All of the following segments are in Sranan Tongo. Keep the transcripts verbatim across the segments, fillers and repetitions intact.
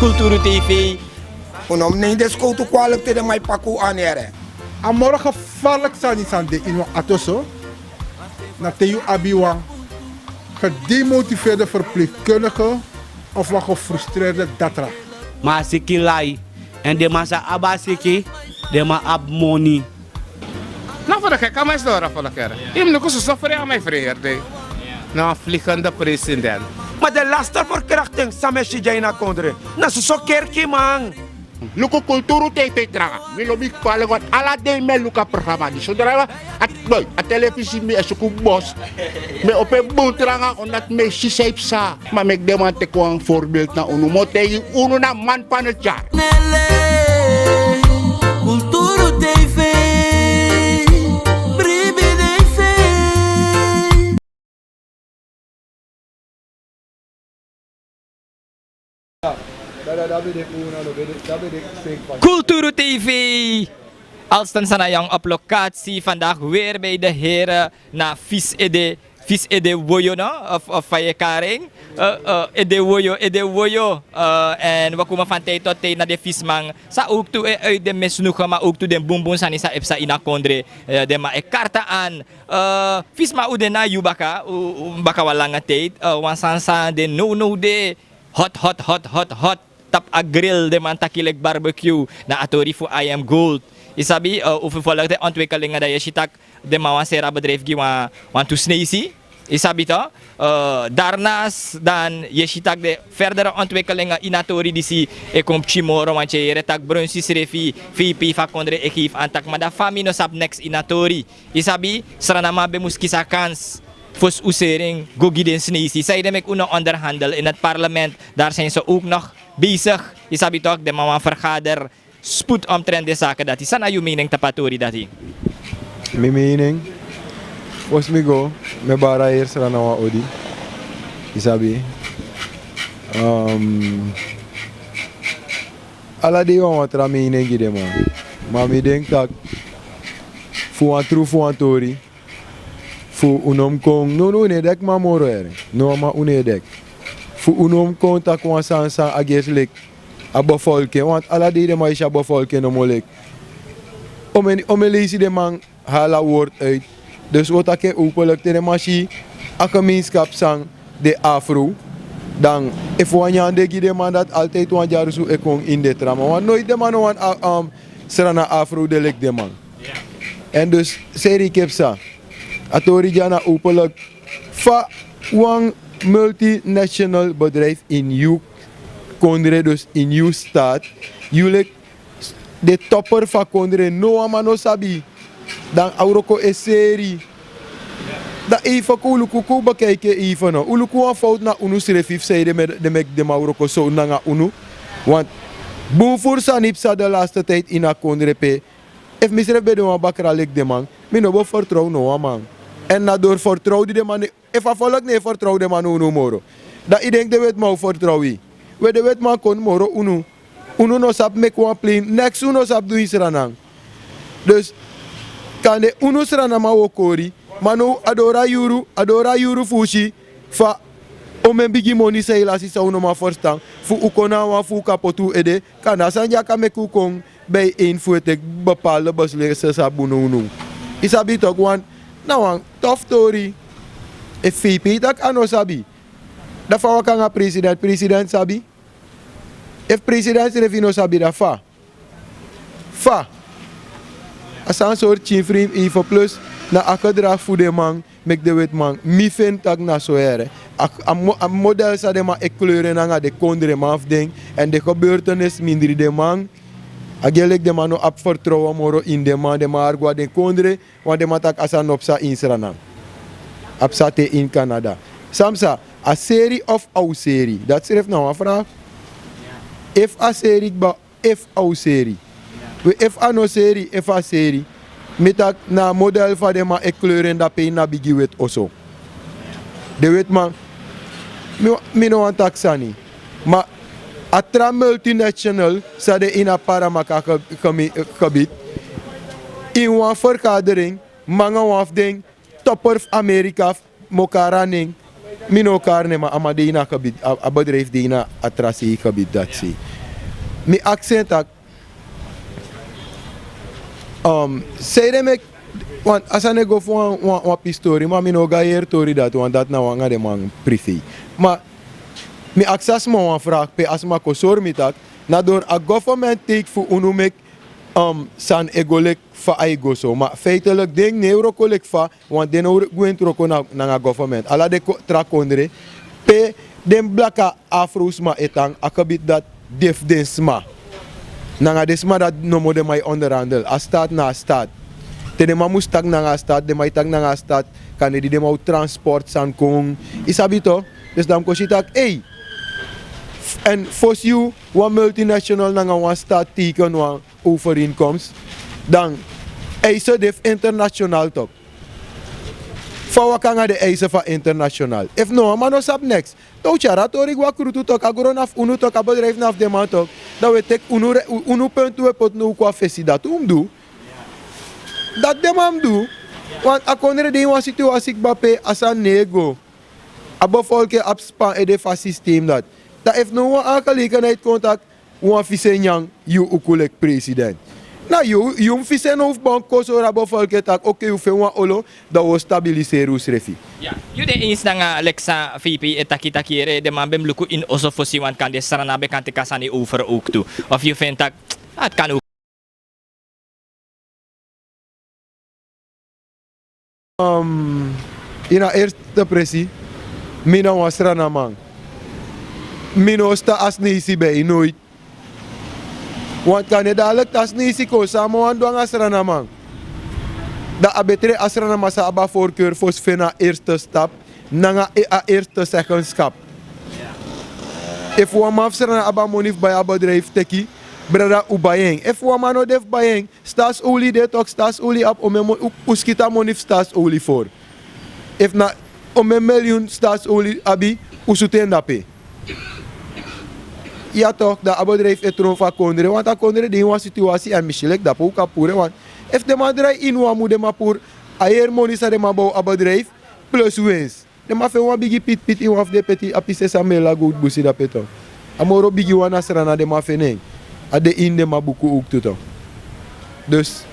Kulturu T V. Un no mus nen den skowtu kwalik te den man e paki un anere. A moro gefarlik sani san de ini wan atoso, na te yu abi wan gedemotiveerde verpleegkundige of wan gefrustreerde datra. Ma a siki lai, èn den man sa abi a siki, den man abi moni. Na fu de keki a man e sidon ora fu de kere. Yu mus luku soso fri a man e fri heri dei. Na wan vliegende president. Ma den laste verkrachting san mi e si dya ini a kondre, na soso kerkiman. Luku Kulturu T V tranga. Mi lobi kwalik want ala dei mi e luku a programa disi. Sodra a, a telefisi mi e suku bos. Mi e opo en bun tranga omdat mi e si san e psa. Ma meki den man teki wan voorbeeld na unu. Mi o taigi unu na man van het jaar. Nele, Kulturu T V, Bribi T V. Kulturu T V. Alston Sanayong op locatie. Vandaag weer bij de heren na Vis Ede, Vis Ede Woyo, no? Of, of Fayekaring. Eh, eh, Ede Woyo, Ede Woyo. Eh, en we komen van tijd tot tijd naar de visman. Sa ook toe, eh, uit de misnoegen, maar ook toe de boemboem sani sa epsa in a kondre. Eh, de ma e karta aan. Eh, visma u de na yu baka, u, u baka wan lange tijd. Eh, wan sani san de no no de hot, hot, hot, hot, hot. Tapu a grill, den man taki leki barbecue, na a tori fu I am Gold. Yu sabi, eh, un fu folg den ontwikkelingi, dan yu e si tak' den man wani seri a bedrijf gi wan, wantu Sneisi. Yu sabi toch? Eh, daarnaast dan yu e si tak' den verdere ontwikkelingi ini a tori disi e kon pikin moro, want yu e yere tak' Brunsi srefi, V P fu a kondre e geef aan tak' ma dan fa mi no sabi neks ini a tori. Yu sabi, Srananman ben mus kisi a kans fosi un seri en go gi den Sneisi. Sanede meki un no onderhandel in het parlement. Daar zijn ze ook nog bezig. Yu sabi toch, den man wani vergader spoed omtrent den sake dati. San na yu mening tapu a tori dati? Mi mening, fosi mi go, mi e bari heri Sranan wan odi. Yu sabi. Ehm, ala dei wan wan tra mening gi den man. Ma mi denki tak' fu wan tru fu wan tori, fu un no mus kon, no, no, un no e deki man moro heri. No, ma un no e deki. Fu un no mus kon taki wan sani san a gersi leki a bevolking, want ala dei den man e si a bevolking nomo leki. Omeni, omeni leisi den man hala word uit. Dus un o taki en openlijk te den man si a gemeenschap san de afro. Dan efu wan nyan de gi den man, dati altijd wan dyarusu e kon ini den tra man. Want nooit den man no wani a, um, Sranan afro de leki den man. En dus seri kepsa. A tori dya na openlijk fa wan multinational bedrijf in yu kondre, dus in yu staat, yu leki de topper fu a kondre, no wan man no sabi. Dan a wroko e seri. Dan even kon un luku, kon un bekijki en even no. Un luku wan fout na unu srefi fu sanede den meki den man wroko so nanga unu. Want bun furu sani psa de laste tijd ini a kondre pe. Efu mi srefi ben de wan bakra leki den man, mi no bo fertrow no wan man. En na dori fertrow di den man, efu a volk no e fertrow den man no unu moro, dan yu denki den wetiman o fertrow yu? We, den wetiman kon moro unu. Unu no sabi meki wan plein, neks unu no sabi du ini Sranan. Dus kande unu Srananman un o kori, ma now a doro a yuru, a doro a yuru fu un si fa omeni bigi moni san e lasi san un no man ferstan, fu un kon na a wan fu un kapotu un ede. Kande a sani dya kan meki un kon bij een fu e teki bepaalde beslissingen san bun now now. Yu sabi tok' wan, na wan tof tori. Efu V P taki a no sabi, dan fa waka nanga president, president sabi? Efu president srefi no sabi, dan fa? Fa? A sani sortu pikin fri even plus na a gedrag fu den man meki den wetiman, mi feni tak' na so here. A, a mo-, a model san den man e kleur en nanga den kondreman fu den, èn den gebeurtenis mindri den man. A gi en leki den man no abi fertrowen moro ini den man, den man argu na den kondre, want den man taki a sani no psa ini Sranan. A psa te ini Canada. San mi sa, a seri of a o seri? Dati srefi na wan vraag. Efu a seri kba, efu a o seri. We, efu a no seri, efu a seri, mi taki na a model fa den man e kleur en dape ini a bigi weti oso. Den wetiman, mi, mi no wani taki sani. Ma a tra multinational san de ini a Paramaka ge-, gemi-, gebied, ini wan vergadering, mi nanga wan fu den topper fu Amerika fu Mokara nen, Mi no o kari nen, ma a man de ini a gebit, a, a bedrijf de ini a tra sei gebit dati sei. Mi aksi en taki, um, sei den meki, want a sani e go fu wan, wan, wan pisi tori, ma mi no o go na yere tori dati, want dati na wan nanga den man privé. Ma mi aksi a sma wan vraag pe a sma kon sori mi taki, na dori a government take fu unu meki, um, sani e go leki fa a e go so. Ma feitelijk den no e wroko leki fa, want den no e gwe ini wroko na, nanga government. Ala den ko, tra kondre, pe den blaka afro sma e tan, a gebit dati de fu den sma. Nanga den sma dati nomo den man e onderhandel. A staat na a staat. Te den man mus taki nanga a staat, den man e taki nanga a staat, kande di den man o transport sani kon. I sabi toch? Dus dan mi kon si taki, ei, en fosi yu wan multinational nanga wan staat teken wan overeenkomst, dan eisen de fu international toch. Fa waka nanga den eisen fu a international? Efu no, a man no sabi niks. Dan un tyari a tori go na krutu toch, a gron na fu unu toch, a bedrijf na fu den man toch. Dan un e teki unu re-, un-, unu puntu un e poti now kon na fesi, dati un mus du. Dati den man mus du. Want a kondre de ini wan situasi kaba pe a sani no e go. A bevolking abi span ede fu a systeem dati. Dan efu no wan aangelegenheid kon taki, wan fise nyan yu uku leki president. Na yu, yu mus fise now fu bon kon sori a bevolking taki, oké, yu feni wan olo, dan wi o stabiliseri usrefi. Ya, yu de eens nanga leki san V P e taki, taki yere, den man ben mus luku ini oso fosi, want kande Srana ben kan teki a sani over ook tu. Of yu feni taki, a kan ook. Um, ini a eerste presi, mi na wan Sranaman. Mi no o stan a Sneisi bij, nooit. Want kande dadelijk te a Sneisi kon, san a man wani du nanga Sranaman. Dan a betre a Sranaman sa abi a voorkeur fosi feni a eerste stap, nanga e-, a eerste zeggenschap. Efu wan man fu Srana abi a moni fu bai a bedrijf, teki, brada, un bai en. Efu wan man no de fu bai en, Staatsolie de toch, Staatsolie abi, un, un, un skiti a moni fu Staatsolie voor. Efu na omeni miljoen Staatsolie abi, un sutu en dape. Ya toch, dan a bedrijf e tron fu a kondre, want a kondre de ini wan situasi, èn mi si leki dape un kan puru en, want efu den man drai ini wan mun, den man puru a heri moni san den man bow a bedrijf, plus winst. Den man feni wan bigi piti piti ini wan fu den peti, a pisi san mi e lagi un busi dape toch. A moro bigi wan na Srana den man feni en. A de ini den man buku ook tu toch. Dus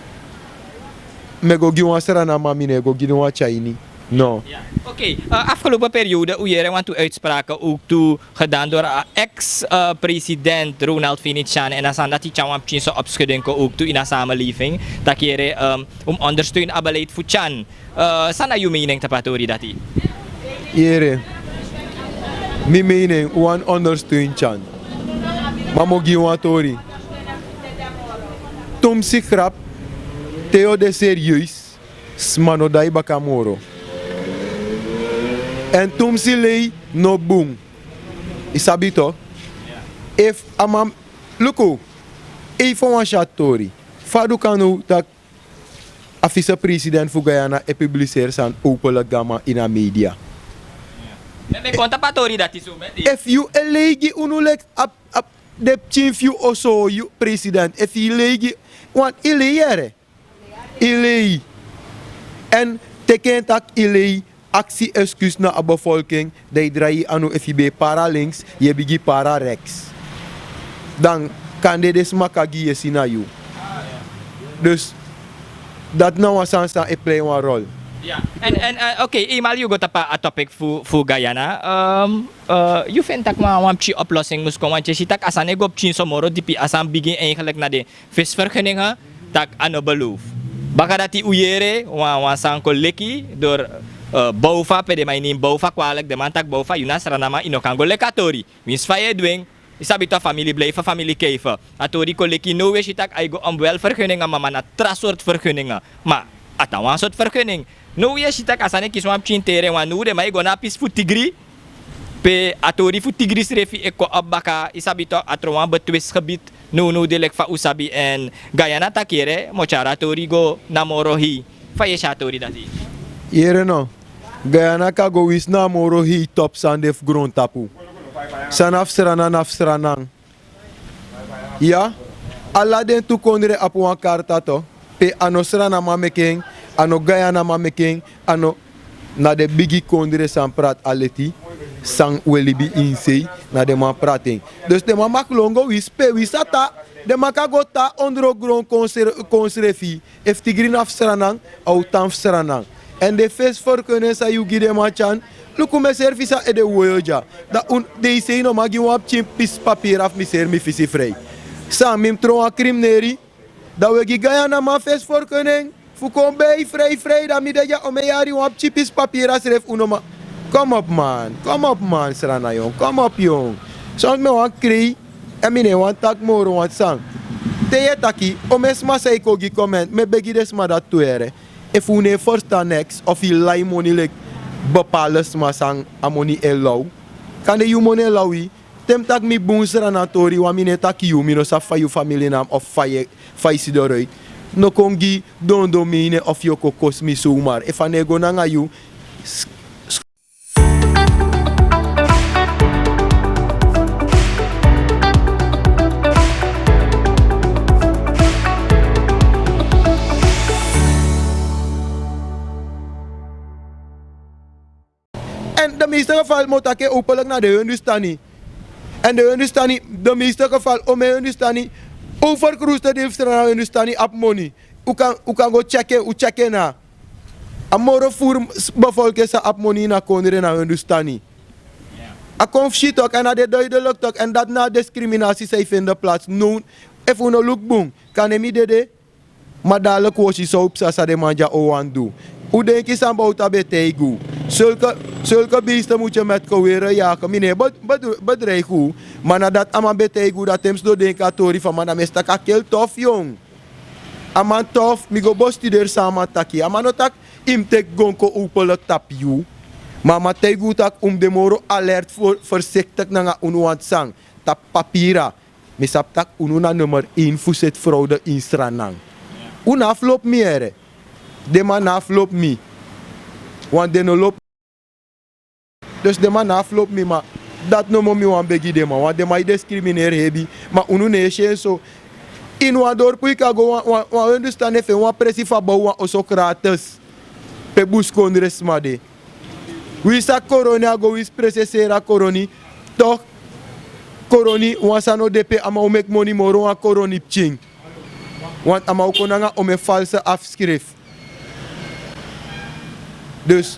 mi e go gi wan Sranaman, mi no e go gi den wan tyari ini. No. Ya. Oké, eh, afgelopen periode un yere wantu uitspraken ook tu gedaan door, eh, ex, eh, president Ronald Venetiaan, èn a sani dati tyari wan pikinso opschudding ook tu ini a samenleving. Taki yere, ehm, un mus ondersteun a beleid fu Tyan. Eh, san na yu mening tapu a tori dati? Yere, mi mening, un wani ondersteun Tyan. Ma mi o gi wan tori. Tumsi grap, te yu o de serieus, sma no dai baka moro. Èn tumsi lei no bun. I sabi toch? Efu a man, luku, ei, fu wan syatu tori. Fa a du kan now taki a vicepresident fu Guyana e publiseri sani openlijk gi a man ini a media? Mi ben kon tapu a tori dati so, mi e de. Efu yu e lei gi unu leki a, a, den pikin fu yu oso, yu president, efu yu lei gi, want yu lei, yere. Yu lei. Èn teki en taki yu lei, aksi excuse na a bevolking, dan yu drai yu anu, efu yu ben e para links, yu e bigin para rechts. Dan kande den sma kan gi yesi na yu. Dus dati na wan sani san e plei wan rol. Ya. Èn, èn, eh, oké, eenmaal yu go tapu a topic fu, fu Guyana, ehm, eh, yu feni taki wan, wan pikin oplossing mus kon, want yu e si taki a sani e go pikinso moro dipi, a sani bigin eigenlijk na den visvergunningen, taki a no beloof. Baka dati un yere wan, wan sani kon leki door, eh, Bouva, pe den man e nemi Bouva, kwalijk, den man taki Bouva, yu na Sranaman, yu no kan go leki a tori. Winsi fa yu e du en, yu sabi toch, famili blijf famili kijven. A tori kon leki now, wi e si taki a e go om wel vergunningen, ma, ma na tra sortu vergunningen. Ma a tan wan sortu vergunning. Now wi e si taki a sani e kisi wan pikin teren, want now den man e go na a pisi fu Tigri. Pe a tori fu Tigri srefi e kon op baka, yu sabi toch, a tron wan betwist gebied. Now, now de leki fa un sabi, èn Guyana taki yere mi o tyari a tori go na moro hei. Fa yu e si a tori dati? Yere no. Guyana kan go winsi na a moro hei top san de fu grontapu. San na fu Srana, na fu Srana. Ya, ala den tu kondre abi wan karta toch. Pe a no Sranaman meki en, a no Guyanaman meki en, a no, Na den bigi kondre san prati a leti, san un e libi ini sei, na den man prati en. Dus den man maki lon go wi spe wi sata. Den man kan go tan ondro gron kon srefi. Efu tigri na fu sranan, a o tan fu sranan. Èn den fesi ferkenen san yu gi den man tyan, luku meseri fu san ede woyo dya. Da un den yu sei no man gi wan pikin pisi papira fu mi seri mi fisi frei. San mi mus tron wan krimineri? Da un e gi gayana man fesi ferkenen fu kon bei frei frei, da mi de dya o mi e yari wan pikin pisi papira srefi un no man. Komop man, komop man srana yon, komop yon. Sontu mi e wani krei. Èn mi no e wani taki moro wantu san. Te yu e taki, omen sma san e kon gi komenti, mi e begi den sma dati tu yere. Efu un no e ferstan neks of yu lai moni leki bepale sma san a moni e law, kande yu moni e law yu. Te mi taki mi bun srana tori wan, mi no e taki yu, mi no sabi fa yu famili na mi of fa yu e, fa yu sidon roiti. No kon gi dondon mi ini en of yu o kon kosi mi sumar efu a no e go nanga yu. Èn de meeste geval mi o taki en openlik na den Hindustani. Èn den Hindustani, de meeste geval omen Hindustani, over grootste deel fu Sranan Hindustani abi moni. Un kan, un kan go tyeki en, un tyeki en na. A moro furu bevolking san abi moni ini a kondre na Hindustani. A kon fu si tok, èn a de duidelijk tok, èn dati na a discriminatie san e fende plaats. No, efu un no luku bun, kande mi dede, ma dadilik un o si san un psa san den man dya o wani du. Un denki san bowtu a ben taigi un? Sulke, sulke beesten moet je met geweren jagen. Mi no e be, be, bedreigi un. Ma na dati a man ben taigi un, dati en mi sidon denki a tori fu a man, da mi e si tak' a kel tof yon. A man tof, mi go bestuderi san a man taki. A man no taki yu mus teki gon kon openlik tapu yu. Ma a man taigi un tak' un mus de moro alert, fersiktik nanga unu wantu san. Tapu papira, mi sabi tak' unu na nummer één fu seti fraude ini Sranan. Un no abi fu lobi mi yere. Den man no abi fu lobi mi. Want den no lobi. Dus den man no abi fu lobi mi, ma dati nomo mi wani begi den man, want den man e discrimineri hebi. Ma unu no e si en so. Ini wan dorpu yu kan go wan, wan, wan Hindustani e feni wan presi fu a bow wan oso gratis. Pe buskondre sma de. Winsi a koroni a go, winsi presi e seri a koroni, toch koroni, wan sani no de pe a man o meki moni moro wan koroni pikin. Want a man o kon nanga omen false afskrift. Dus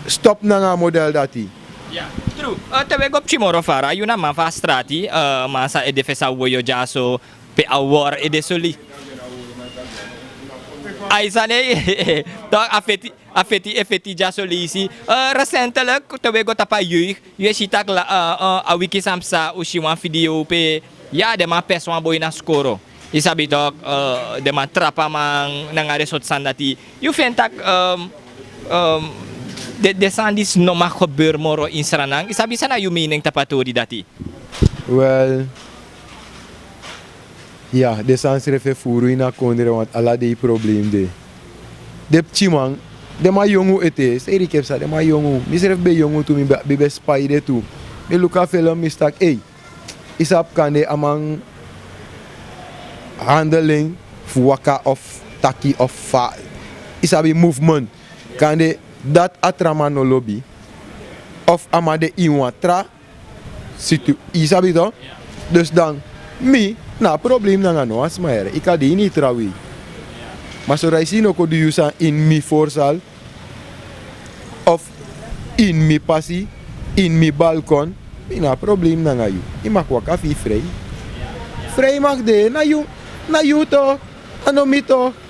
stop nanga a model dati. Ya, tru. Eh, te wi e go pikin moro fara, yu na man fu a strati, eh, man san e de fesi a woyo dyaso, pe a wori e de soli. Ai sani, toch a feti, a feti e feti dyaso leisi. Eh, recentelijk, te wi e go tapu a jeugd, yu e si tak' la, eh, eh, a wiki san psa un si wan video pe, ya, den man pesi wan boi na skoro. Yu sabi tok, eh, den man trapu a man nanga den sortu sani dati. Yu feni tak', ehm, ehm, den, den sani disi no man gebeur moro ini Sranan? Yu sabi san na yu mening tapu a tori dati? Wel, ya, den sani srefi e furu ini a kondre, want ala dei problem de. Den pikinman, den man yongu ete, seri kepsa, den man yongu. Mi srefi ben yongu tu, mi ben, mi ben spai de tu. Mi luku a felon, mi si tak', ei, yu sabi kande a man handling fu waka of taki of fa, yu sabi movement. Kande dati a tra man no lobi. Of a man de ini wan tra situ, yu sabi tok. Dus dan, mi no abi problem nanga no wan sma yere. Yu kan de ini yu tra wei. Ma so dan yu si yu no kon du yu sani ini mi voorzaal, of ini mi pasi, ini mi balkon, mi no abi problem nanga yu. Yu mag waka fu yu frei. Frei mag de, na yu, na yu tok, a no mi tok.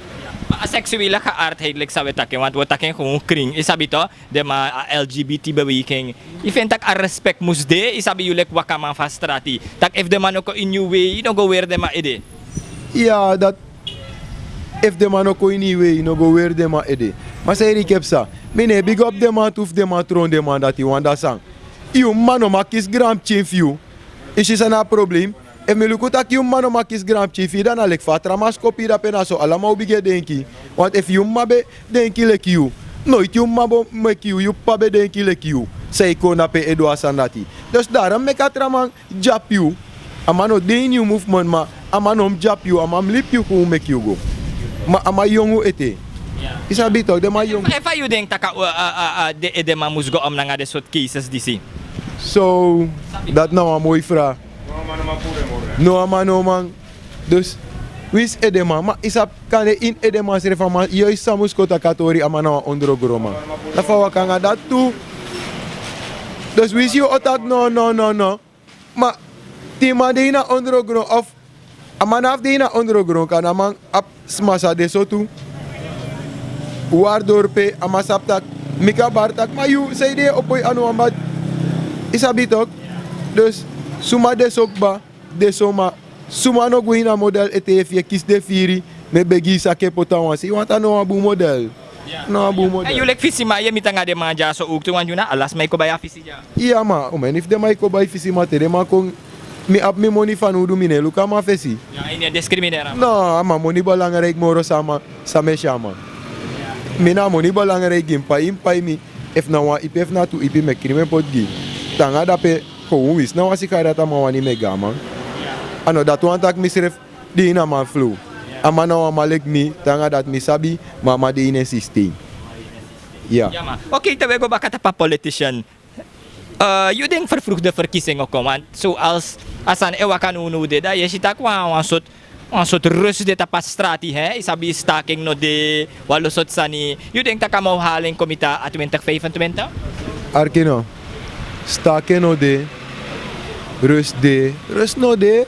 Ma a seksuele geaardheid leki san wi e taki en, want wi e taki en gewoon kring, yu sabi tok. Den man, a L G B T beweging. Yu feni tak' a respect mus de, yu sabi, yu leki wakaman fu a strati. Tak' efu den man no kon ini yu wei, yu no go weri den man ede. Ya, dati, efu den man no kon ini yu wei, yu no go weri den man ede. Ma seri kepsa, mi no e bigi op den man tu fu den man tron den man dati, want dati san. Yu mma no man kisi granpikin fu yu. Yu si san na a problem? Efu mi luku tak' yu mma no man kisi granpikin fu yu, dan na leki fa a tra man skopu yu dape, na so ala man o bigin e denki. Want efu yu mma ben denki leki yu, noiti yu mma bo meki yu, yu p'pa ben denki leki yu. San yu kon dape e du a sani dati. Dus daarom meki a tra man dyapu yu. A man no de ini yu movement, ma a man no mus dyapu yu, a man mus libi yu kon meki yu go. Ma a man yongu ete. Yu sabi tok, den man yongu. Efu a yu denki tak' a den edeman mus go om nanga den sortu cases disi? So, dati na wan moi fraga. No, a man no man. Dus, winsi edeman, ma yu sabi, kande ini edeman srefi a man, yu e sabi mus kon taki a tori, a man na wan ondrogronman. Na fa a waka nanga dati tu. Dus winsi yu o taki no, no, no, no. Ma te yu man de ini a ondrogron of a man no abi de ini a ondrogron, kande a man abi sma san de so tu. Wari doro pe a man sabi taki, mi kan bari taki, ma yu san yu de e opo yu anu wan bati. Yu sabi tok. Dus suma de so kba, de so, ma suma no gwe ini a model ete. Efu yu e kisi den firi, mi e begi yu, saki en poti a wan se. Yu wani tan no wan bun model. No wan bun model. Yu leki fisiman, yu e miti nanga den man dya so owktu, wan dyuna ala sma e kon bai a fisi dya. Iya, ma omeni fu den man e kon bai fisi, ma te den man kon, mi abi mi moni fanowdu, mi no e luku a man fesi. No, a man moni belangrijk moro san mi e si a man. Mi, na a moni belangrijk gi mi. Pai yu mus pai mi. Efu na wan ipi efu na tu ipi, mi e krin en poti gi yu. Te nanga dape, kon winsi na wan sikari dati a man wani, mi e gi a man. A no dati wani taki mi srefi de ini a man flow. A man na wan man leki mi, te nanga dati mi sabi, ma a man de ini en systeem. Ya. Ok, te wi e go baka tapu a politician. Yu denki ferfrugde ferkisi en o kon, want so als a sani e waka nownow de, dan yu e si tak' wan, wan sortu, wan sortu rust de tapu a strati, hè? Yu sabi, staking no de, wan lo sortu sani. Yu denki tak' a man o hali en kon miti a twintig vijfentwintig? Arki no. Staking no de, rust de, rust no de.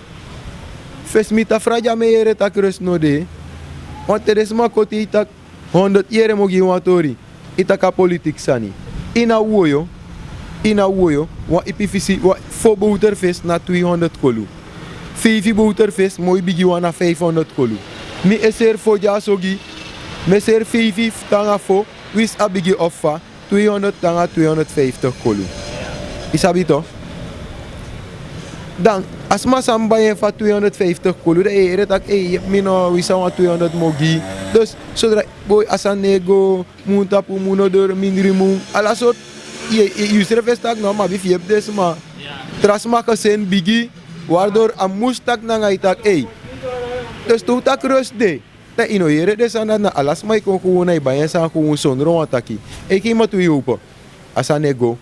Fesi mi ta fragi a mi e yere tak' rust no de. Want te den sma koti yu tak' honderd yere, mi o gi yu wan tori. Yu taki a politiki sani. Ini a woyo, ini a woyo, wan ipi fisi, wan fo bowter fesi na twehonderd kolu. Feifi bowter fesi, moi bigi wan, na vijfhonderd kolu. Mi e seri fo dyaso gi, mi e seri feifi fu tan nanga fo, winsi a bigi of fa, twehonderd tan nanga twehonderdvijftig kolu. Yu sabi tok. Dan a sma san mus bai en fu a twehonderdvijftig kolu, dan yu e yere tak' ei, yepi mi no, winsi a wan twehonderd mi o gi. Dus sodra, boi, a sani no e go, mun tapu, mun no doro, mindri mun, ala sortu. Yu, yu, yu srefi e si tak' no, mi abi fu yepi den sma. Tra sma gezin bigi, waardoor a mus taki nanga yu tak' ei. Dus te un taki rust de, dan yu no yere den sani dati. Na ala sma e kon, kon na yu bai en sani kon, sondro wan taki. Ei, kei, ma tu yu opo. A sani e go.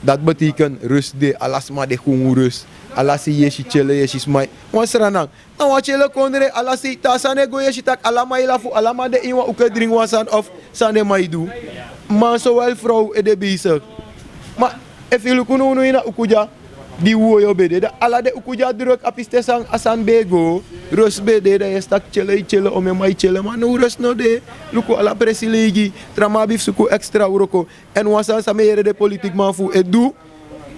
Dati betekent rust de, ala sma de kon rust. Ala sei yu e si tyele, yu e si sma e, wan Sranan na wan tyele kondre, ala sei te a sani e go yu e si tak' ala man e lafu, ala man de ini wan uku e dringi wan sani of san den man e du. Man sowel frow e de bezig. Ma efu yu luku nownow ini a uku dya, di woyo ben de, dan ala den uku dya druk a pisten san a sani ben e go. Rust ben de, dan yu e si tak' tyele e tyele, omeni man e tyele, ma now rust no de. Luku, ala presi leigi, tra man abi fu suku extra wroko. Èn wan sani san mi e yere den politikman fu un e du,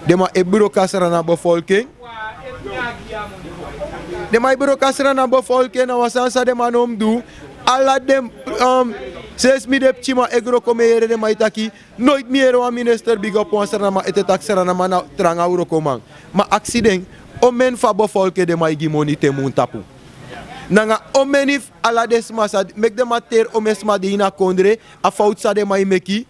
den man e broko a Sranan bevolking. Den man e broko a Sranan bevolking, na wan sani san den man no mus du. Ala den, um, sensi mi de pikinman e wroko, mi e yere den man e taki, noiti mi yere wan minister bigi op wan Sranan man ete taki Sranan man na tranga wrokoman. Ma aksi den, omeni fu a bevolking den man e gi moni te mun tapu? Nanga omeni fu ala den sma san, meki den man teri omeni sma de ini a kondre, a fowtu san den man e meki.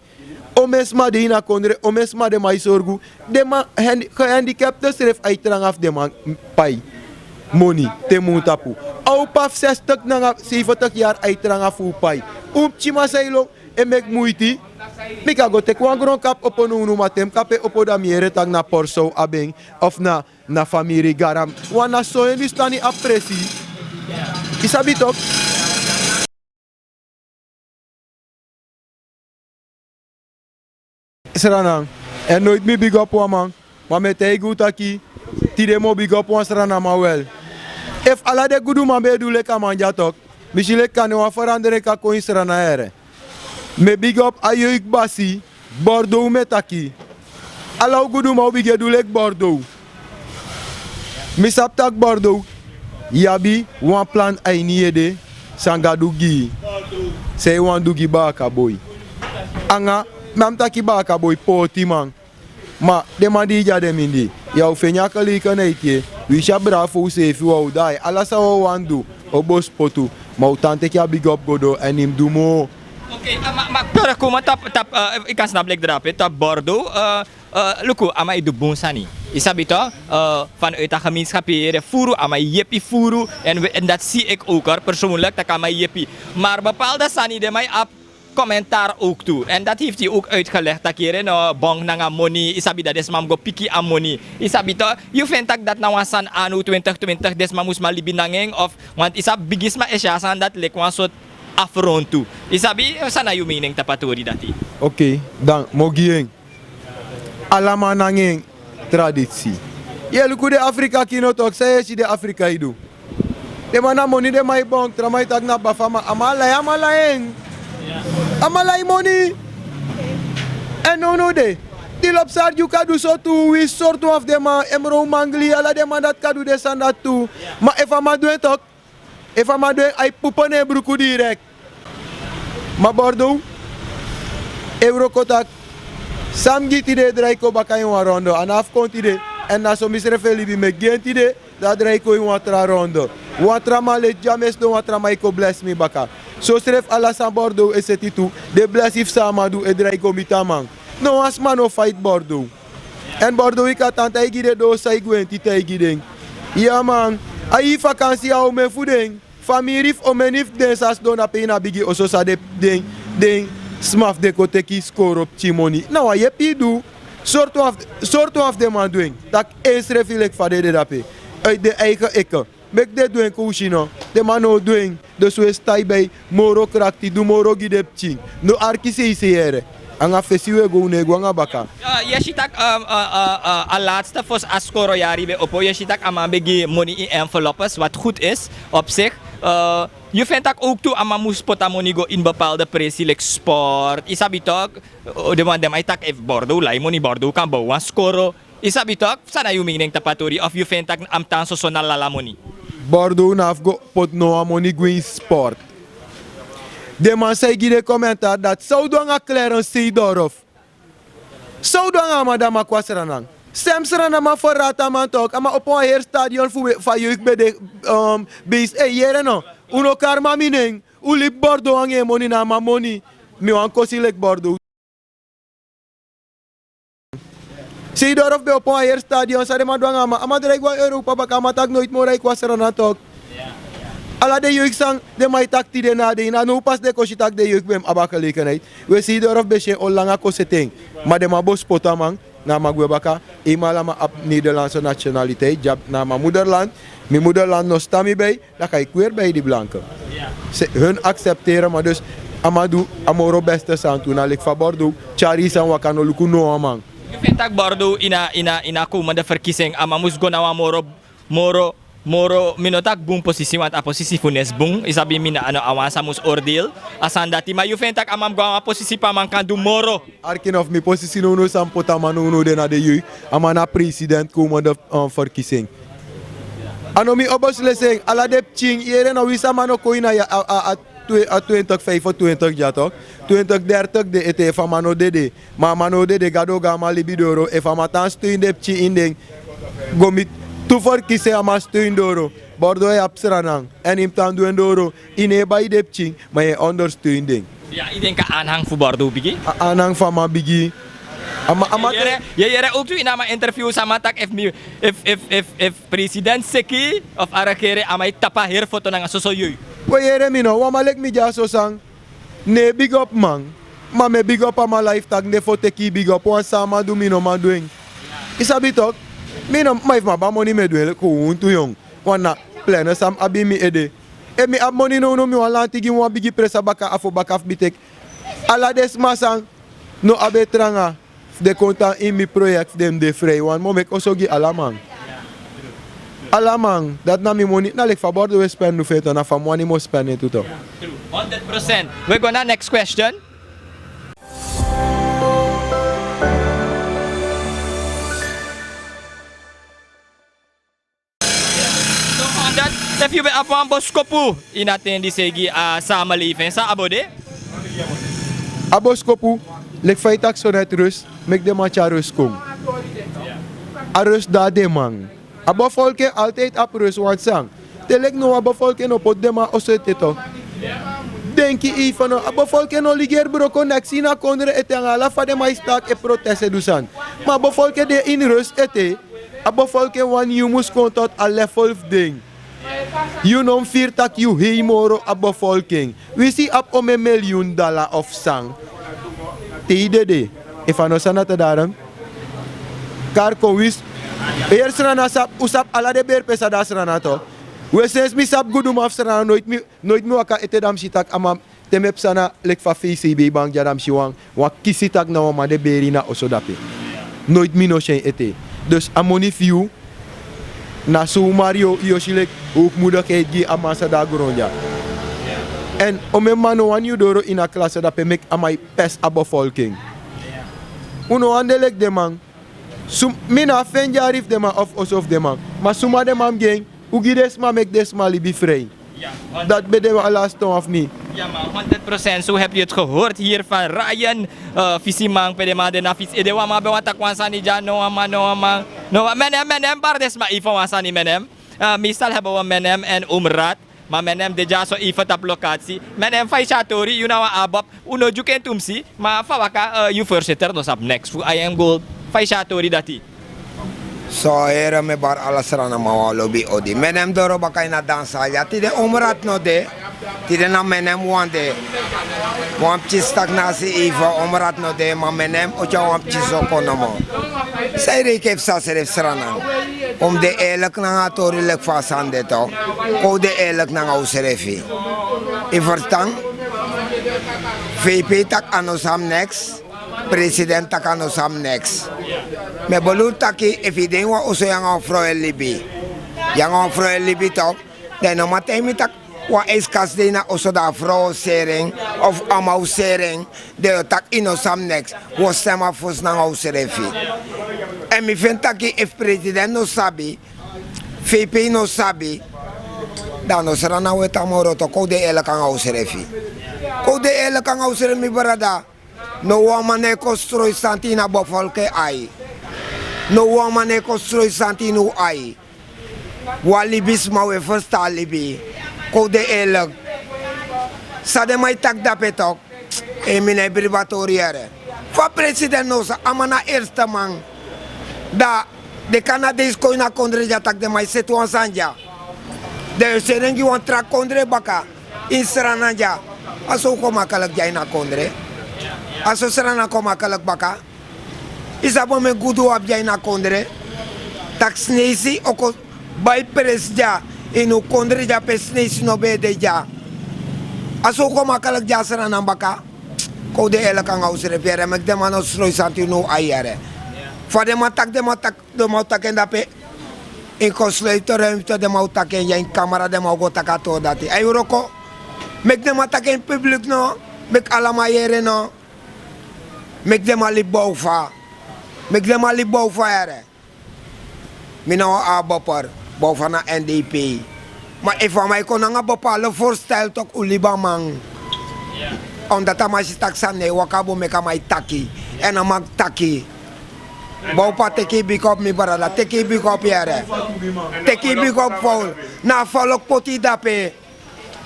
Omeni sma de ini a kondre, omeni sma den man e sorgu. Den man, hen-, gehandicapte srefi ai tranga fu den man pai moni te mun tapu. A opa fu zestig nanga zeventig yari ai tranga fu un pai. Un pikinman san e lon e meki muiti. Mi kan go teki wan gronkapu opo nownow, ma te mi kapu en opo, dan mi yere tak' na Porsow abi en, of na, na famiri Garam. Wan na so Hindustani abi presi. Yu sabi tok. Sranan. Èn noiti mi bigi op wan man, ma mi e taigi un taki, tide mi o bigi op wan Srananman wel. Efu ala den guduman ben e du leki a man dya tok, mi si leki kande wan ferandring kan kon ini Sranan, yere. Mi e bigi op a Yoik Basi, Bordeaux mi e taki. Ala un guduman o bigin e du leki Bordeaux. Mi sabi tak' Bordeaux, yu abi wan plan a ini yu ede, san Gadu gi yu. San yu wani du gi baaka boi. Anga, mi á mu taki baaka boi, pootiman. Ma den man di yu de a den mindii, yu á o feni a gelegenheid. Winsi a bravo useefi, wi á o daai. Ala san wi o wani du, o bospotu. Ma un tan teki a bigi op go doo èn yu mus du moo. Ok, ma, ma kpere kuma tapu, tapu, eh, yu kan snapu leki drape, tapu Bordeaux, eh, eh, luku, a man e du bun sani. Yu sabi toch, vanuit a gemeenschap yere furu a man yepi furu. En dati si ik ook hoor persoonlijk taki a man yepi. Maar bepaalde sani den man abi commentaar ook tu. En dati heeft yu ook uitgelegd taki yere no bong nanga moni yu sabi dat den sma mus go piki a moni. Yu sabi toch, yu vind taki dati na wan sani anu twintig twintig den sma mus man libi nanga en of want yu sabi bigisma e si a sani dati leki wan sort afrontu. Yu sabi san na yu mening tapu a tori dati? Oké, dan mi o gi yu en. Ala man nanga en tradisi. Yu e luku den afrika kino toki san yu e si den afrika e du? Den man na moni den man e bong tra man e taki na bafa ma a man lai a man lai en. A man lai moni. Èn nownow de di lopsari gi un kan du so tu wi sortu wan fu den man emro un mangli ala den man dati kan du den sani dati tu. Ma efu a man du en toki efu a man du en a e pupu na en bruku direkti. Ma bordow e wroko taki san mi gi tide e drai kon baka ini wan rondo a no abi fu kon tide. Èn na so mi srefi e libi mi e gi en tide. Dan a drai kon ini wan tra rondo wan tra man leti gi a mi e sidon wan tra man e kon blesi mi baka. Sosrefi ala san bordow e seti tu den blesi fu san a man du e drai kon miti a man. No wan sma no faiti bordow. Èn bordow yu kan tan taigi den doo san yu gwenti taigi den. Iya man, a hii fakansi a omen fu den famiri fu omeni fu den sa sidon na pe ini a bigi oso san den sma fu den kon teki skoro pikin moni na wan yepi yu du. Sortu wan fu den man du en tak' ensrefi leki fa den de dape. Uit den eigen eke meki den du en kon un si no. Den man no o du en. Dus un e stai bei moro krakti du moro gi den pikin. No arki seisei yere. Anga fesi un e go un no e go anga baka. Yu e si tak' a latste fosi a skoro yari ben opo yu e si tak' a man ben gi moni ini envelopes wat gud is op sik. Yu feni tak' owk tu a man mus poti a moni go ini bepalde presi leki sport yu sabi tok. Den man e taki efu bordo un lai moni bordo un kan bow wan skoro. Yu sabi tok san na yu mening tapu a tori of yu feni tak' a mus tan soso na lala moni? Bordo un no abi fu go poti no wan moni go ini sport. Den man san e gi den komentar dati san un du anga klerens seidorof? San un du anga a man di a man kon na sranan? Sem sranan man ferrati a man tok a man opo wan heri stadion fu a yoik ben de. Beisi e yere no? Un no kari man mi nen. Un libi bordo anga en moni na a man moni. Mi wani kosi leki bordo. Seidorof ben opo wan heri stadion san den man du anga a man a man drai go na europa baka a man taki noiti moro a e kon na sranan tok. Ala den yoik san den man e taki tide na a dei na now pasi den kon si tak' den yoik ben mus abi a gelekenheit. We seidorof ben si en oli langa kon seti en. Ma den man bo sipoti a man. Na a man gwe baka. Einmal a man abi nederlandse nationaliteit dyabi na a man muderland. Mi muderland no stan mi bei. Dan kan yu kweri bei di blanke. Hun aksepteri a man dus a man du a moro beste sani tu na leki fa bordo tyari yu sani waka no luku no wan man. Yu feni tak' bordo ini a komende ferkisi en a man mus go na wan moro moro moro mi no taki bun posisi wantu a posisi fu nesi bun yu sabi mi na a no a wan san mus ordeel. A sani dati ma yu feni tak' a man mus go na wan posisi pe a man kan du moro. Arki no fu mi posisi nownow san mi poti a man nownow de na den yoi. A man na president komende ferkisi en. A no mi obosi lesi en ala den pikin yere na wi sama no kon ini a twentik fifentwintik dya tok. Twentik dertik de ete efu a man no dede. Ma a man no dede gado go a man libi doro efu a man tan steun den pikin ini den. Go mi tu ferkisi en a man steun doro. Bordo e abi sranan èn yu mus tan du en doro. Yu no e bai den pikin ma yu e ondersteun den. Yu denki a anhang fu bordo bigi? A anhang fu a man bigi. A man a man. Yu e yere owktu ini a man interview san a man taki efu mi efu efu efu president seki of a regering a man e tapu a heri foto nanga soso yoi. We yere mi no wan man leki mi de a so san. No e bigi opu man. Ma mi e bigi opu a man life tak' mi de fu o teki yu bigi opu wan san a man du mi no man du en. Yu sabi tok'? Mi no ma efu mi abi a moni mi e du en leki owuntu yon. Wan na plene san mi abi ini mi ede. Efu mi abi moni nownow mi wani lanti gi mi wan bigi presi a baka a fu baka fu mi teki. Ala den sma san no abi e tranga fu den kon tan ini mi proyekti fu den mus de frei wani mi o meki oso gi ala man. Ala man dati na mi moni na leki fa bordo un e spen nu fu en tu na fa mi wani mi o spen en tu to. Honderd procent. We go na next question. Efu yu ben abi wan boskopu ini a ten disi e gi a samelefin san a bo de? A boskopu leki fa yu taki so neti rus. Meki den man tyari rus kon. A rus du a den man. A bofolken altiydi abi rus wantu san te leki no wan bofolken no poti den man oso ete to. Denki ifen no a bofolken no ligeri broko neks ini a kondre ete anga ala fa den man e staki e protesti e du sani. Ma a bofolken de ini rus ete. A bevolking wani yu mus kon tot a level fu den. Yu no mus firi tak' yu hei moro a bevolking. Winsi yu abi omeni milyun dala of san, te yu dede. Efu a no Srana, te darom. Kari kon, winsi, heri Srana sabi, un sabi ala den beri pe san de a Srana tu. We, sensi mi sabi guduman fu Srana, noiti mi, noiti mi waka ete dan mi si tak' a man, te mi e psa na leki fa fei sei bei bangi dya dan mi si wan, wan kisi tak' na wan man de beri na oso dape. Noiti mi no si en ete. Dus a moni fu yu, na so un mari yu, yu o si leki hoogmoedigheid gi a man san de a gron dya. Èn omeni man no wani yu doro ini a klase dape meki a man e pesi a bevolking. Un no wani de leki den man. Sum, mi no abi fu en dyari fu den man of oso fu den man. Ma suma den man mus gi en, un gi den sma meki den sma libi frei. Dati ben de wan lasi tonwan fu mi. Ya, maar honderd procent, zo heb je het gehoord hier van Ryan, eh, Fisiman, pe den man de na fisi. Ede wan man ben wani taki wan sani dya, no wan man, no wan man, no wan, menem, menem, bari den sma even wan sani, menem. Eh, meestal hebben we menem en omraad, maar menem de dya so even tapu locatie. Menem, fa yu si a tori, yu na wan ABAP, un no dyuku en tumsi, ma fa waka, eh, yu voorzitter no sabi niks fu I M Gold, fa yu si a tori dati. So, here, mi bari ala Sranaman wan lobi odi. Menem doro baka ini a dansi ya. Tide omraad no de. Tide na menem wan de. Wan pikin stagnasi even, omraad no de, ma menem o tyari wan pikin soko nomo. San yu reiki e psa srefi Srana? Un mus de eerlijk nanga a tori leki fa a sani de tu. Kon un de eerlijk nanga unsrefi. Yu ferstan? V P taki a no sabi niks. President taki a no sabi niks. Mi e bedoel taki efu yu de ini wan oso, yu nanga wan frow e libi. Yu nanga wan frow e libi tu. Dan yu no man taigi mi taki wan ijskast de ini a oso, dan a frow o seri en of a man o seri en. Dan yu o taki yu no sabi niks. Un o stem afu fosi nanga unsrefi. Èn mi feni taki efu president no sabi, V P no sabi, dan a no Srana un e tan moro tu. Kon un de eerlijk nanga unsrefi. Kon un de eerlijk nanga unsrefi, mi brada. No wan man no e kon stroi santi ini a bevolking ai. No wan man no e kon stroi santi ini un ai. Wan libisma, un e ferstan a libi. Kon un de eerlijk. San den man e taki dape tu. Ei, mi no e bribi a tori, yere. Fa president no sabi, a man na eerste man. Dan den Canadees kon ini a kondre dya, taki den man e seti wan sani dya. Dan yu o seni en gi wan tra kondre baka. Ini Srana dya. A so un kon makkelijk dya ini a kondre. A so Srana kon makkelijk baka. Yu sabi omeni gudu un abi dya ini a kondre? Tak' sneisi o kon bai presi dya ini un kondre dya pe sneisi no ben e de dya. A so un kon makkelijk dya Srana baka. Kon un de eerlijk nanga unsrefi, yere, meki den man no stroi santi ini un ai, yere. Fa den man taki, den man taki, den man o taki en dape. Ini konsluiterruimte den man o taki en, ya ini kamera den man o go taki a tori dati. Ai wroko. Meki den man taki en ini publiek no. Meki ala man yere no. Meki den man libi bowfa. Meki den man libi bowfa, yere. Mi na wan ABAPer, bowfa na N D P. Ma efu a man e kon nanga bepaalde voorstel, tak' un libi a man. Omdat a man si tak' sani no e waka bun, meki a man e taki. Èn a man taki. Bowfa, teki yu big up, mi brada, teki yu big up, yere. Teki yu big up, fowl. Na a folku poti yu dape.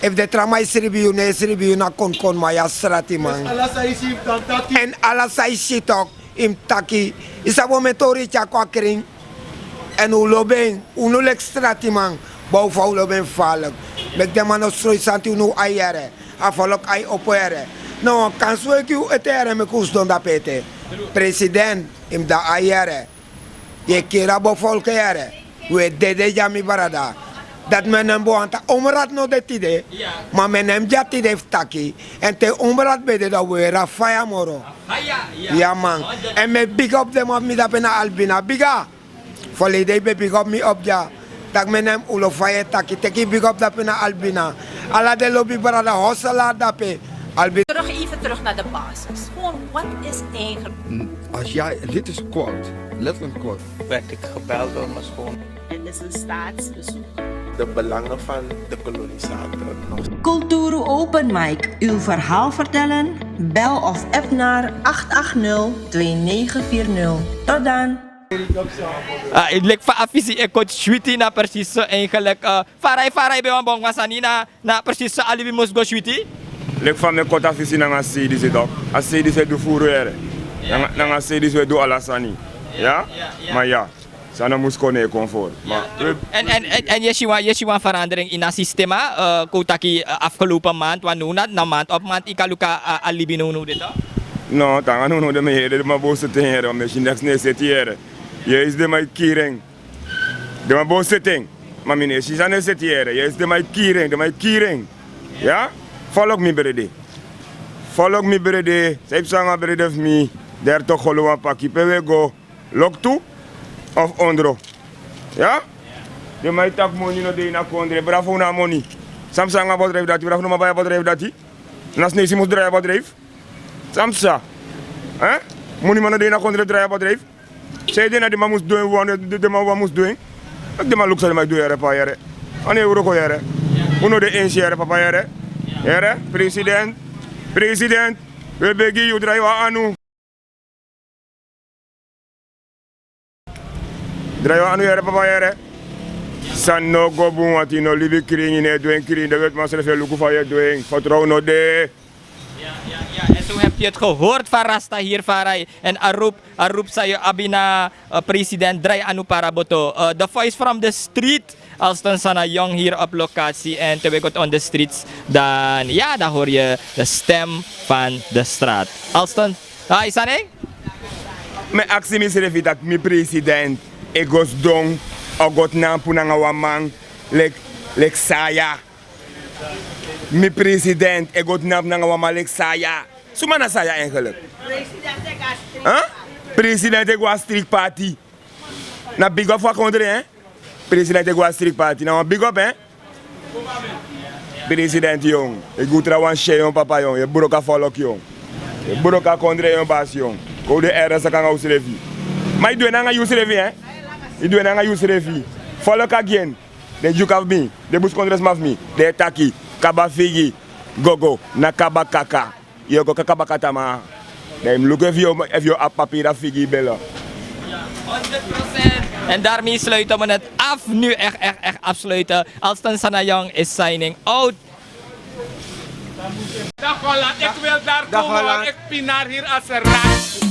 Efu den tra man e sribi yu, no e sribi yu, na konkon man, yu a sratiman. Èn ala san yu si, tak' yu mus taki. Yu sabi omeni tori yu tyari kon a krin. Èn un lobi en, unu leki sratiman. Bowfa, un lobi en faalek. Meki den man no stroi santi ini un ai, yere. A folku ai opo, yere. Na wan kansi un e gi un ete, yere, meki un sidon dape ete. President, yu mus de na ai, yere. Yu e kiri a bevolking, yere. Un e dede dya, mi brada. Dati menem ben wani taki omraad no de tide. Ma menem de dya tide fu taki. Èn te omraad ben de, dan un o weri a faya moro. Ya, man. Èn mi e big up den man fu mi dape na Albina. Biga. Folede yu ben big up mi op dya. Tak' menem, un lobi fa yu e taki. Teki yu big up dape na Albina. Ala den lobi brada hosela dape. Albina. Terug, even terug naar de basis. Gewoon, wat is eigenlijk... Als jij, dit is quote, letterlijk quote. Werd ik gebeld door mijn schoon. Het is een staatsbezoek. De belangen van de kolonisator nog. Kulturu Open Mic, uw verhaal vertellen? Bel of app naar acht acht nul twee negen vier nul. Tot dan! Ah, yu leki fa a fisi e koti switi, na precies so eigenlijk, eh, fara yu, fara yu ben wani bari wan sani, na, na precies so a libi mus go switi. Leki fa mi e koti a fisi nanga sei disi, tok. A sei disi e du furu, yere. Nanga, nanga sei disi e du ala sani. Ya? Ma ya. San no mus kon, no e kon foro. Ma, en, en, en, en yu e si wan, yu e si wan verandering ini a sistema, eh, kon taki, eh, afgelopen maand, want now na, na maand op maand, yu kan luku a, a libi now, now de toch? No, te nanga now, now de mi e yere, den man bow seti en yere, mi e si neks no e seti yere. Yu e si den man e kiri en. Den man bow seti en. Ma mi no e si san no e seti yere. Yu e si den man e kiri en, den man e kiri en. Ya? Follow mi brede. Follow mi brede. San yu psa nanga brede fu mi. Dertig golo wan paki, pe wi e go. Loktu of ondro. Ya? Den man e taki moni no de ini a kondre. Bravo na moni. San psa nanga bedrijf dati, bravo no man bai a bedrijf dati. Na Sneisi mus drai a bedrijf. San psa. Eh? Moni man no de ini a kondre drai a bedrijf. San ede na den man mus du en, wan, den, den man wan mus du en. Den man luku san den man e du yere papa yere. A no e wroko yere. Un no de ensi yere papa yere. Yere, president. President. Wi e begi yu, drai wan anu. Drai wan anu yere papa yere. San no go bun, want yu no libi krin, yu no e du en krin, den wetiman srefi e luku fa yu e du en. Vertrouw no de. Ja, ja, ja. En zo hebt u het gehoord van Rasta hier, Farai. En a roep, a roep san yu abi na, eh, president Drai Anu Paraboto. Eh, The Voice from the Street. Alston Sana Jong hier op locatie. En te we go on the streets, dan, ja, dan hoor je de stem van de straat. Alston, hi, Sane? Mi e aksi misrefi taki mi president e go sidon, o go tnapu nanga wan man leki, leki Saya. Mi president e go tnapu nanga wan man leki Saya. Suma na Saya eigenlijk? Huh? President e go a street party. Na big up fu a kondre, hè? President e go a street party. Na wan big up, hè? President, yon. E go trawan syen, yon, papa, yon. Yu e broko a folku, yon. Yu e broko a kondre, yon, basi, yon. Kon de ernstig nanga usrefi. Ma yu du en nanga yusrefi, hè? Yu du en nanga yusrefi. Folku a gi en. Den Dyuka fu mi, den buskondresma fu mi, den e taki, kaba figi, gogo, na kaba kaka. Yu o go kaka baka tamaa. Dan yu mus luku efu yu o, efu yu o abi papiri a figi bele. Honderd procent. En daarmee sluiten we het af. Nu echt, echt, echt afsluiten. Alston Sana Jong is signing out. Dag Holland, ik wil daar komen, want ik pinaar hier als een rat.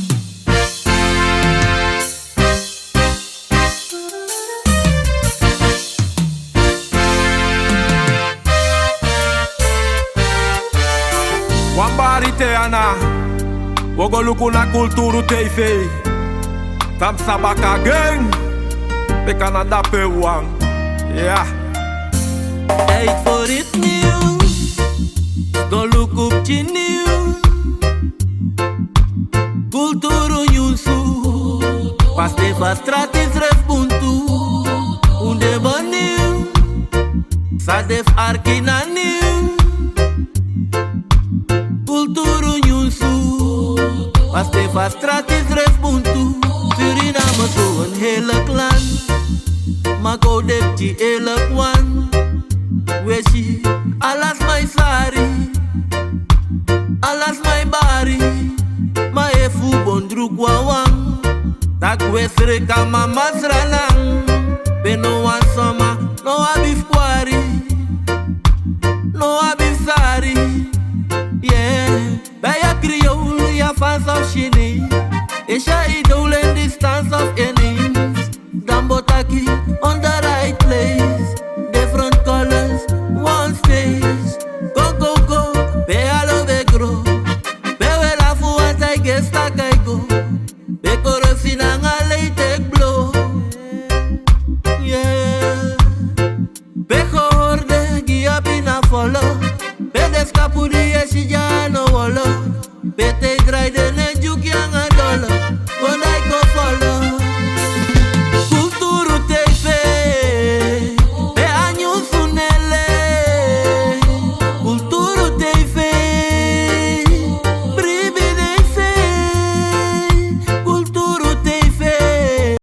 Wan bari te ana, wi o go luku na Kulturu T V. Tam sabaka gang, pe Canada pe wan. Ya. Tijd voor iets nieuws. Go luku pikin nieuws. Kulturu nyunsu. Paste fa strati srefi buntu. Un de bun nieuw. San de fu arki na nieuw. Kulturu nyunsu. Paste fa strati srefi buntu. Suriname so een heerlijk land. Ma go deki elk wan. We si ala sma e sari, ala sma e bari. Ma efu bondru gwawan, taki we sreka mama sranan. Pe no wan soma no abi fu kwari, no abi fu sari. Yeah. Bij a Creole, ya fans of Chinees. Asia, Idol en distance of Enis. Gambo taki on the right place. Different colors, one stage. Go, go, go, pe alo we grow. Pe we lafu want I guess tak I go. Pe corruptie nanga lei take blow. Yeah. Pe gehoorde, gi abi na follow. Pe de skapu di